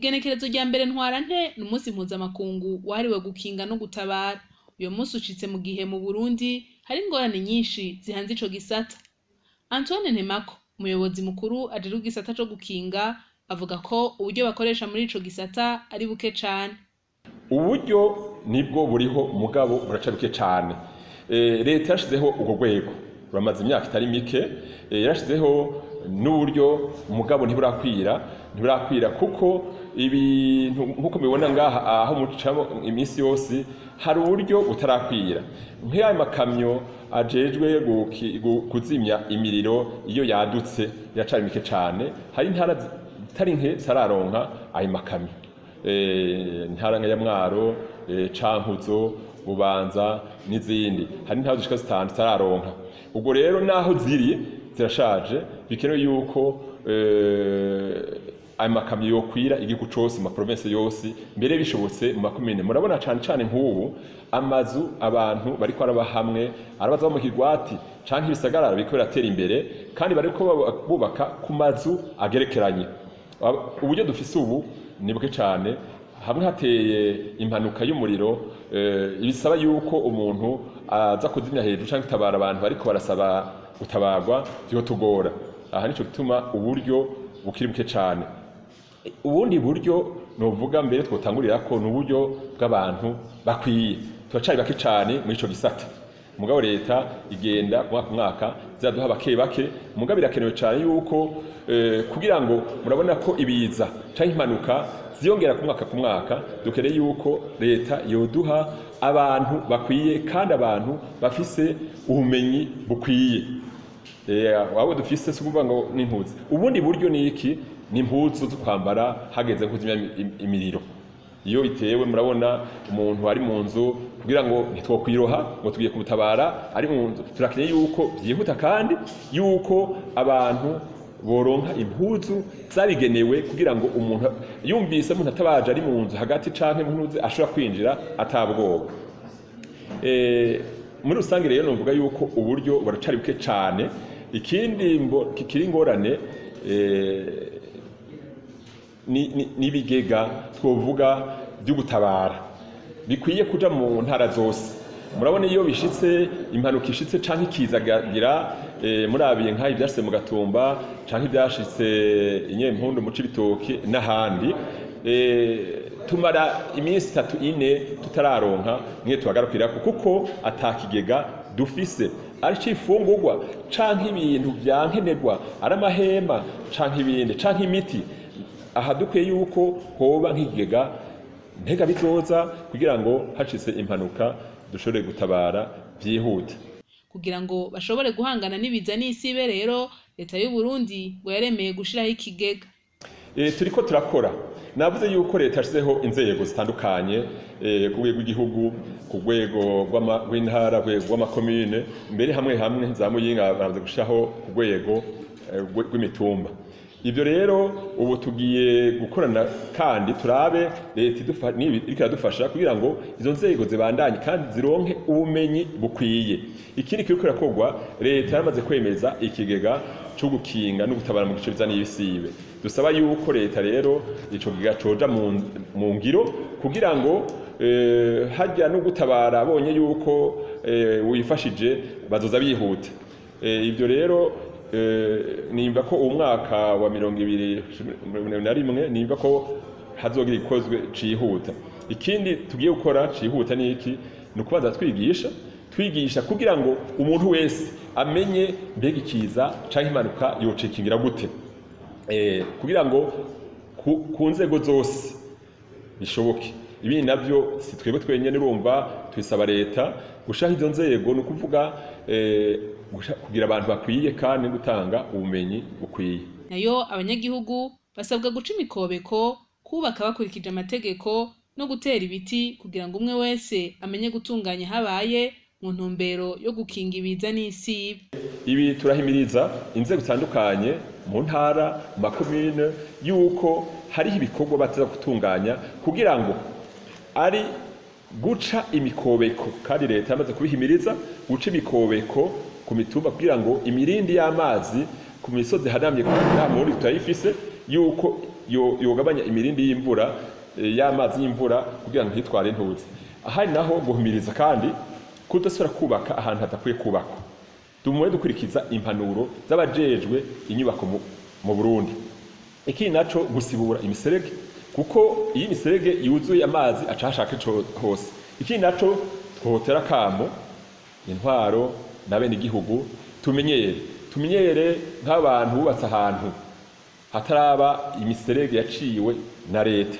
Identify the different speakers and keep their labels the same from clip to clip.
Speaker 1: Igenekerezo rya mbere Ntwarante ni umunsi mpuzamakungu wahariwe gukinga no gutabara. Uyo munsi ucitse mu gihe mu Burundi hari ingorane nyinshi zihanze ico gisata. Antoine Ntemako, umuyobozi mukuru ajejwe igisata co gukinga, avuga ko uburyo bakoresha muri ico gisata ari buke cane.
Speaker 2: Uburyo nibwo buriho, mugabo buraca buke cane. Leta yashizeho urwo rwego ruramaze imyaka itari mike, yarashizeho n'uburyo, mugabo ntiburakwira kuko ibintu nkuko mubibona ngaha aho mucamo iminsi yose hari uburyo butarakwira. Nk'ayo makamyo ajejwe kuzimya imiriro iyo yadutse iracari mike cane. Hari intara zitari nke zitararonka ayo makamyo, intara nka ya Mwaro, Cankuzo, Bubanza n'izindi. Hari intara zishika zitanu zitararonka. Ubwo rero naho ziri zirashaje, bikenewe yuko ayo makamyo yokwira igihugu cose, mu maprovinsi yose, mbere bishobotse mu makomine. Murabona cane cane nk'ubu amazu abantu bariko araba hamwe, arabaza bo mu kigwati canke ibisagara biriko biratera imbere, kandi bariko bubaka ku mazu agerekeranye. Uburyo dufise ubu ni buke cane. Hamwe hateye impanuka y'umuriro, bisaba yuko umuntu aza kuzimya hejuru canke gutabara abantu bariko barasaba gutabarwa, vyotugora. Aha nico gituma uburyo bukiri buke cane. Ubundi buryo novuga mbere twotangurira ko ni uburyo bw'abantu bakwiye. Turacari bake cane muri ico gisata, mugabo leta igenda mwaka mwaka ziraduha bake bake, mugabo birakenewe cane yuko kugira ngo murabona ko ibiza canke impanuka ziyongera ku mwaka ku mwaka, dukeneye yuko leta yoduha abantu bakwiye kandi abantu bafise ubumenyi bukwiye. Wabo dufise si ukuvuga ngo ni impuzu. Ubundi buryo ni iki? Ni impuzu zo kwambara hageze kuzimya imiriro iyo itewe. Murabona umuntu ari mu nzu, kugira ngo ntitwokwiroha ngo tugiye kumutabara ari mu nzu, turakeneye yuko byihuta kandi yuko abantu boronka impuzu zabigenewe, kugira ngo umuntu yumvise umuntu atabaje ari mu nzu hagati canke mu nzu ashobora kwinjira atabwoba. Muri rusange rero novuga yuko uburyo buracari buke cane. Ikindi kikiri ingorane n'ibigega twovuga byo gutabara bikwiye kuja mu ntara zose. Murabona iyo bishitse, impanuka ishitse canke ikizagira, murabiye nk'aho ivyashitse mu Gatumba canke ivyashitse Inyempundu mu Cibitoke n'ahandi, tumara iminsi itatu ine tutararonka mwe tuhagarukirako, kuko atakigega dufise, ari c'ifungurwa canke ibintu vyankenerwa, ari amahema canke ibindi canke imiti. Aha dukwiye yuko hoba nk'ikigega ntega bizoza kugira ngo hacitse impanuka dushobore gutabara vyihuta.
Speaker 1: Kugira ngo bashobore guhangana n'ibiza n'isibe rero, leta y'u Burundi ngo yaremeye gushiraho ikigega.
Speaker 2: Turiko turakora. Navuze yuko leta yashizeho inzego zitandukanye, ku rwego rw'igihugu, ku rwego rw'intara, ku rwego rw'amakomine, mbere hamwe hamwe za Muyinga bamaze gushiraho ku rwego rw'imitumba. Ivyo rero ubu tugiye gukorana kandi turabe leta iriko iradufasha kugira ngo izo nzego zibandanye kandi zironke ubumenyi bukwiye. Ikindi kiriko kirakorwa, leta yaramaze kwemeza ikigega co gukinga no gutabara mu gice biza n'ibisibe. Dusaba yuko leta rero ico kigega coja mu ngiro kugira ngo hajya no gutabara abonye yuko wifashije bazoza bihuta. Ivyo rero nimba ko umwaka wa 2021 nimba ko hazogira ikozwe cihuta. Ikindi tugiye gukora cihuta ni iki? Ni ukubanza twigisha kugira ngo umuntu wese amenye mbega ikiza canke impanuka yocikingira gute, kugira ngo ku nzego zose bishoboke. Ibi navyo si twebwe twenyene, urumva twisaba leta gushaka izo nzego, ni ukuvuga kugira abantu bakwiye kandi gutanga ubumenyi bukwiye.
Speaker 1: Nayo abanyagihugu basabwa guca imikobeko, kubaka bakurikije amategeko no gutera ibiti, kugira ngo umwe wese amenye gutunganya habaye mu ntumbero yo gukinga ibiza n'isibe.
Speaker 2: Ibi turahimiriza inzego zitandukanye mu ntara, mu makomine, yuko hariho ibikorwa bateza gutunganya kugira ngo ari guca imikobeko, kandi leta yamaze kubihimiriza guca imikobeko ku mitumba kugira ngo imirindi y'amazi ku misozi ihanamye muri turayifise yuko yogabanya imirindi y'imvura, y'amazi y'imvura kugira ngo ntitware intuzi. Ahari naho guhumiriza kandi kudasubira kubaka ahantu hadakwiye kubakwa. Dumwe dukurikiza impanuro z'abajejwe inyubako mu Burundi. Ikindi naco gusibura imiserege, kuko iyo imiserege yuzuye amazi aca hashaka ico hose. Ikindi naco twotera kamo intwaro na bene igihugu, tumenyere nk'abantu bubatse ahantu hataraba imiserege yaciwe na leta,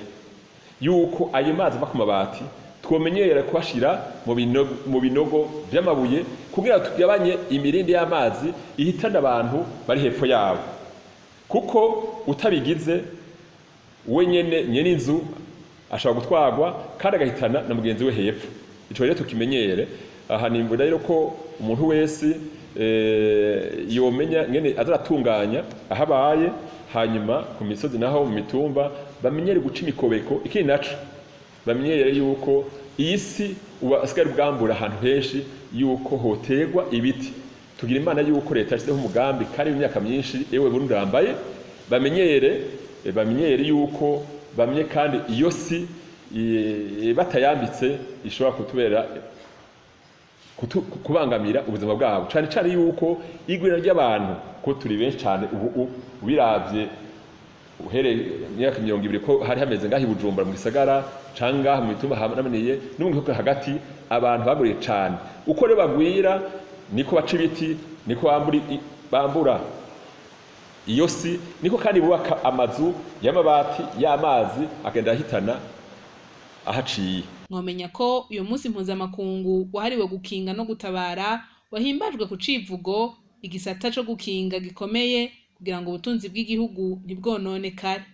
Speaker 2: yuko ayo mazi ava ku mabati twomenyere kuhashira mu binogo vy'amabuye kugira tugabanye imirindi y'amazi ihitana abantu bari hepfo yabo, kuko utabigize we nyene inzu ashobora gutwarwa kandi agahitana na mugenzi we hepfo. Ico rero tukimenyere. Aha nimvura rero ko umuntu wese yomenya ngene azaratunganya ahabaye, hanyuma ku misozi naho mu mitumba bamenyere guca imikobeko. Ikindi naco bamenyere yuko iyi si ubu asigaye ubwambura ahantu henshi yuko hoterwa ibiti. Tugira Imana yuko leta yashyizeho umugambi kandi w'imyaka myinshi, ewe Burundi urambaye, bamenyere yuko bamenye kandi iyo si batayambitse ishobora kutubera kubangamira ubuzima bwabo, cane cane yuko igwira ry'abantu ko turi benshi cane ubu ubiravye uhereye imyaka 20 ko hari hameze ngaho i Bujumbura mu gisagara canke ngaha mu mitumba hanamaniye no mu gihugu hagati, abantu baguriye cane. Uko rero bagwira niko baca ibiti, niko bambura iyo si, niko kandi bubaka amazu y'amabati y'amazi agenda ahitana ahaciye.
Speaker 1: Mwomenya ko uyu munsi mpuzamakungu wahariwe gukinga no gutabara wahimbajwe ku civugo igisata co gukinga gikomeye kugira ngo ubutunzi bw'igihugu ntibwononekare.